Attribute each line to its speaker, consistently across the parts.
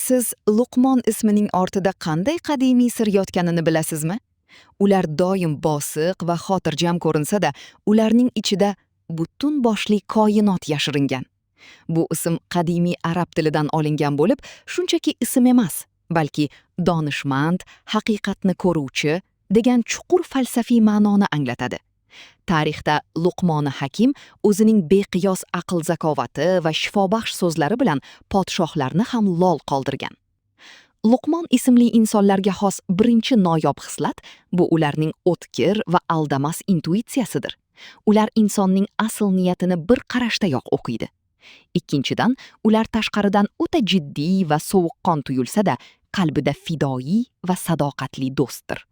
Speaker 1: Siz Luqmon ismining ortida qanday qadimiy sir yotganini bilasizmi? Ular doim bosiq va xotirjam ko'rinsa-da, ularning ichida butun boshli koinot yashiringan. Bu ism qadimiy arab tilidan olingan bo'lib, shunchaki ism emas, balki donishmand, haqiqatni ko'ruvchi degan chuqur falsafiy ma'noni anglatadi. Tarixda Luqmoni Hakim o'zining beqiyos aql-zakovati va shifobaxsh so'zlari bilan podshohlarni ham lol qoldirgan. Luqmon ismli insonlarga xos birinchi noyob xislat bu ularning o'tkir va aldamas intuitsiyasidir. Ular insonning asl niyatini bir qarashdayoq o'qiydi. Ikkinchidan, ular tashqaridan o'ta jiddiy va sovuqqon tuyulsa-da, qalbida fidoyi va sadoqatli do'stdir.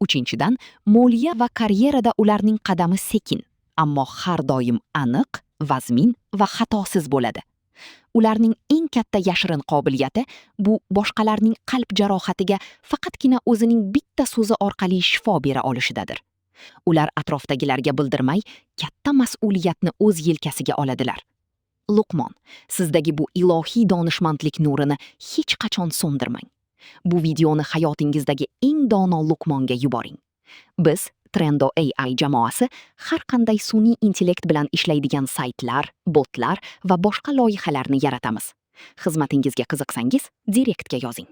Speaker 1: Uchinchidan, moliya va karyerada ularning qadami sekin, ammo har doim aniq, vazmin va xatosiz bo'ladi. Ularning eng katta yashirin qobiliyati bu boshqalarning qalb jarohatiga faqatgina o'zining bitta so'zi orqali shifo bera olishidadir. Ular atrofdagilarga bildirmay katta mas'uliyatni o'z yelkasiga oladilar. Luqmon, sizdagi bu ilohiy donishmandlik nurini hech qachon so'ndirmang. Bu videoni hayotingizdagi eng dono Luqmonga yuboring. Biz, Trendo AI jamoasi, har qanday sun'iy intellekt bilan ishlaydigan saytlar, botlar va boshqa loyihalarni yaratamiz. Xizmatingizga qiziqsangiz, direktga yozing.